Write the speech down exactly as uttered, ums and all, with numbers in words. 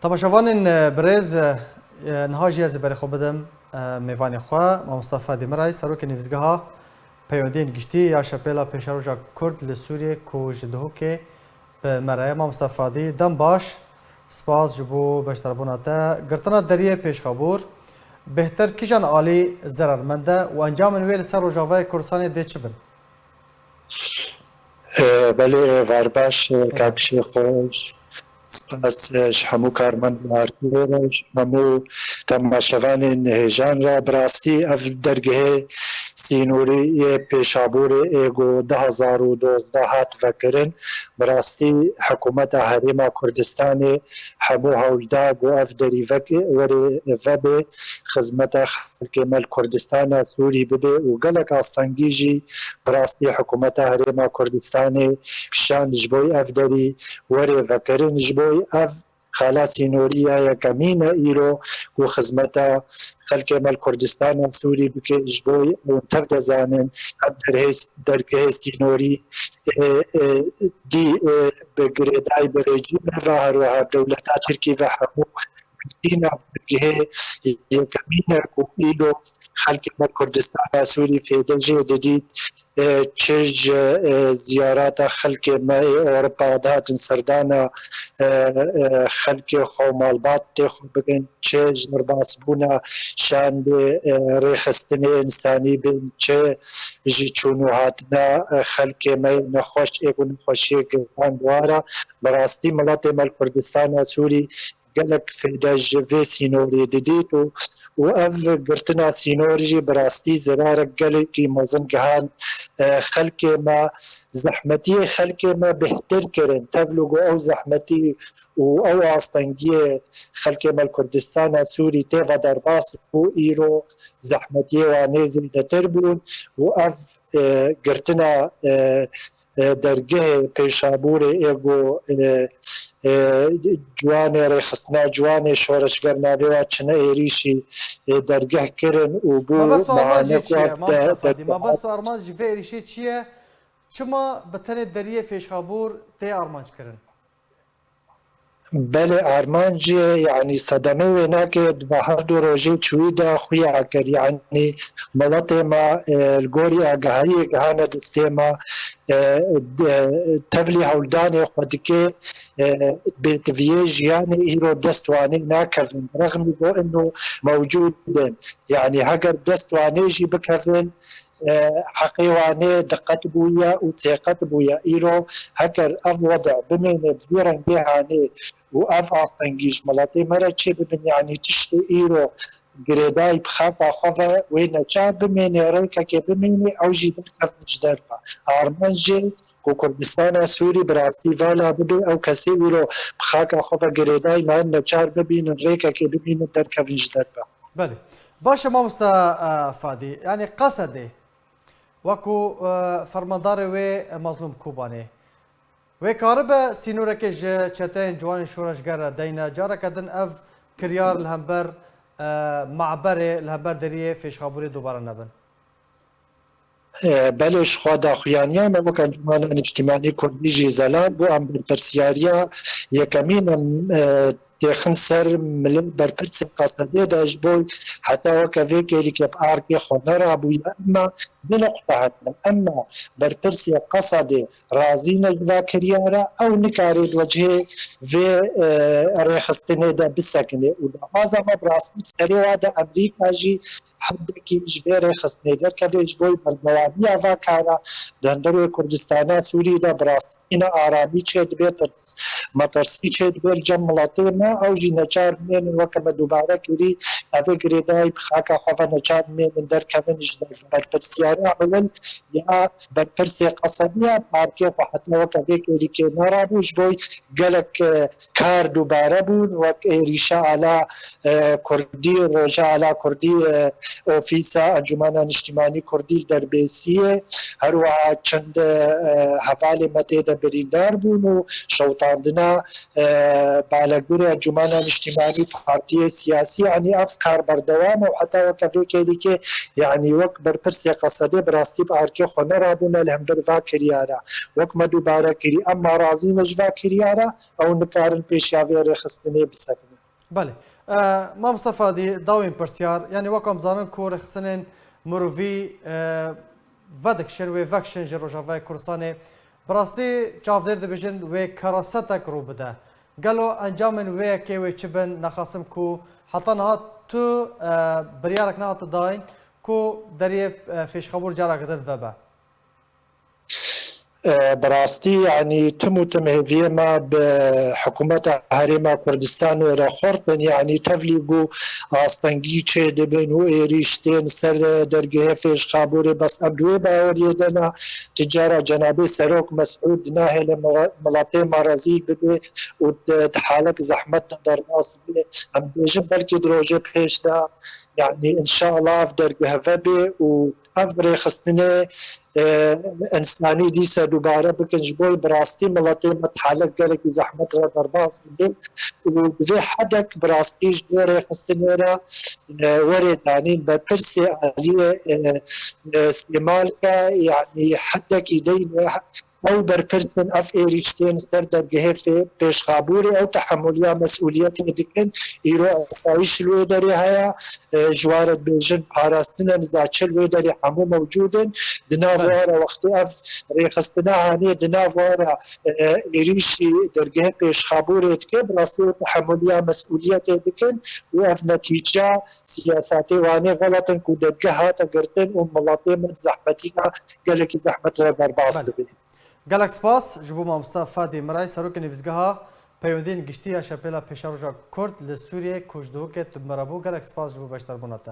Temaşevanên, e, birêz, e, niha jî ez ê berê xwe bidim, e, mêvanê xwe, Mamosta Fadî Miray, Serokê Nivîsgeha Peywendiyên Giştî ya Şepêla Pêşeroja Kurd li Sûriyê ku ji Duhokê bi me re ye. Mamosta Fadî, dem baş, spas ji bo beşdarbûna te. Girtina deriyê pêşxabûr bêhtir kîjan alî zerarmend e û encamên wê li ser Rojavayê Kurdistanê dê çi bin? Belê, êvar baş, kak Şêxoş. Spas ji hemû karmendên Artê re, ji hemû temaşevanên hêjan re. Bi rastî ev dergehê sînorî yê Pêşaborê ê ku du hezar û dozdeh hat vekirin, bi rastî hikûmeta Herêma Kurdistanê hemû hewl da ku ev derî vek-, were vebe xizmeta xelkê me li Kurdistana Sûrî bibe û gelek astengî jî bi rastî hikûmeta Herêma Kurdistanê kişand ji bo ev derî were vekirin. Ji bo ev xala sînorî ya yekemîn e îro ku xizmeta xelkê me li Kurdistana Sûrî bike, ji bo hûn tev dizanin ev derhê-, dergehê sînorî, e, e, dî, e, bi girêdayî bi rejîmê ve, her wiha dewleta Tirkî ve hemû Dîna dergehê yekemîn e ku îro xelkê me Kurdistana Sûrî fêde jê didît, e, çi ji, e, ziyarata xelkê me ê Ewropa dihatin serdana, e, e, xelkê xwe malbatê xwe bikin, çi ji derbasbûna şandê, e, rêxistinê însanî bin, çi ji çûn û hatina, e, xelkê me yê nexweş ê ku nexweşiyê girvan dwara. Bi rastî miletê me li Kurdistana Sûrî gelek fêde ji vê sînorê didît û, û ev girtina sînor jî bi rastî zirarek gelekî mezin gihand, e, xelkê me, zehmetiyê xelkê me bêhtir kirin. Tevlû ku ew zehmetî û ew astengiyê xelkê me li Kurdistana Sûrî tê ve derbas bû, îro zehmetiyê wan ê zêdetir bûn û ev, e, girtina, e, e, dergehê Pêşaborê ê ku, e, e, ciwanê rêxistina ciwanê şoreşger navê wa çine êrîşî, e, dergeh kirin û bû. Mabest û armanc jê çi ye, Mamosta Fadî? Mabest û armanc ji vê êrîşê çi ye? Çima bi tenê deriyê Pêşabor tê armanc kirin? Belê, armancê, yanî sedemê wê nake, di va her du rojê çûyî de xuya kir. Yanî miletê me, e, li gorî agahiyê gihane destê me, e, de, tevlî hewldanê xwe dike, e, bêtiviyê jiyanê îro dest wanê nakevin. Rexmî ku ino mewcûd in. Yanî heger dest wanê jî bikevin, e, heqê wanê diqet bûye û sêqet bûye. Îro heger ev wede bimêne bi vî rengê hanê û ev astengî ji miletê me re çêbibin, yanî tiştê îro girêdayî bi xaka xwe ve wê neçar bimêne, rêkekê bimêne, ew jî derkevin ji derve. Armanc jê ku Kurdistana Sûrî bi rastî vala bibe, ew kesê îro bi xaka xwe ve girêdayî me neçar bibînin, rêkekê bimînin, derkevin ji derve. Belê. Baş e mamosta, e, Fadî. Yanî Qesedê, wekû, e, fermandarê wê, e, Mazlûm Kobanê, wê karibe sînoreke ji çeteyên ciwanên şoreşger re deyne. Careke din ev kiryar li hember, e, maberê, li hember deriyê Pêşxabûrê dubare nebin. E, belê, ji xwe daxuyaniya me wek Encûmena Niştimanî Kurdî jî zelal bû, em berpirsiyariya yekemîn em, e, têxin ser milê berpirsê Qesedê de ji bo heta weke vê kêlîkê bi arkê xwe nerabûye. Emma du nuqte hene. Emma berpirsê Qesedê razî ne ji va kiryara, ew nikare di wecihê vê, e, rêxistinê de bisekine û daxwaza me bi rastî serê wa de Amerîka jî hindekî ji vê rêxistinê derkeve ji bo berdewamiya va kara di hundirê Kurdistana Sûrî de bi rastî ne aramî çêdibe, tirs, metirsî çêdibe li cem miletê me. Ew jî neçar bimênin weke me dubare kirî, ev ê girêdayî bi xaka xwe ve neçar bimênin derkevin ji derve. Berpirsiyara ewil ya berpirsê Qesedê ya parkê xwe heta weke vê kêlîkê nerabû ji bo gelek, e, kar dubare bûn, wek êrîşa ala, e, Kurdî, roja ala Kurdî, e, ofîsa Encûmena Niştimanî Kurdî li Derbêsiyê, her wiha çend, e, hevalê me tê de birîndar bûn û şewitandina, e, balegurê Encûmena Niştimanî, partiyê siyasî, yanî ev kar berdewam e û heta weke vê kêlîkê, yanî wek berpirsê Qesedê bi rastî bi arkê xwe nerabûne li hember va kiryara. Wek me dubare kirî, emma razî ne ji va kiryara, ew nikarin pêşiya vê rêxistinê bisekinin. Belê. E, Mamoste Fadî, dawîn pirsyar, yanî wek em zanin ku rêxistinên mirovî, e, vedikişin, wê vekişin ji Rojavayê Kurdistanê. Bi rastî çavdêr dibêjin wê kerasetek rû bide. Gelo encamên wê yekê wê çi bin? Nexasim ku heta niha tu, e, biryarek nehate dayîn ku deriyê, e, fêşxabûr careke din vebe. E, bi rastî, yanî tim û tim hêviyê me bi hikûmeta Herêma Kurdistanê re xurt in, yanî tevlî bû astengî çêdibin û êrîş tên ser dergehê fêşxabûrê, bes em di wê baweriyê de ne. Ti cara cenabê Serok Mesûd nahêle mila-, miletê me rezîl bibe û di, di halek zehmet de derbas bibe. Em dibêjin belkî di rojê pêş de, yanî înşallah ev dergeh vebe û ev rêxistinê, e, însanî dîse dubare bikin, ji bo bi rastî miletê me di halek gelekî zehmet re derbas dibe û bi vê hedek bi rastî ji bo rêxistinê re, e, were danîn berpirsê aliyê, e, e, Sêmalke, yanî hedekî deyne ew berpirsên ev êrîş tên ser dergehê fê-, pêşxabûrê, ew tehemuliya mesûliyetê dikin. Îro asayîş li wê derê heye, e, ji we re dibêjin parastin e, niza çi li wê derê hemû mewcûd in. Di nav Belê. we re wextê ev rêxistina hanê di nav we re, e, êrîşî dergehê pêşxabûrê dike, bi rastî ew tehemuliya mesûliyetê dikin û ev netîca siyasatê wanê xelet in ku dergeh hate girtin û miletê me di zehmetî de gelekî zehmet re derbas Belê. dibe. Gelek spas ji bo Mamoste Fadî Miray, Serokê Nivîsgeha Peywendiyên Giştî ya Şepêla Pêşeroja Kurd li Sûriyê ku ji Duhokê tu bi me re bû. Gelek spas ji bo beşdarbûna te.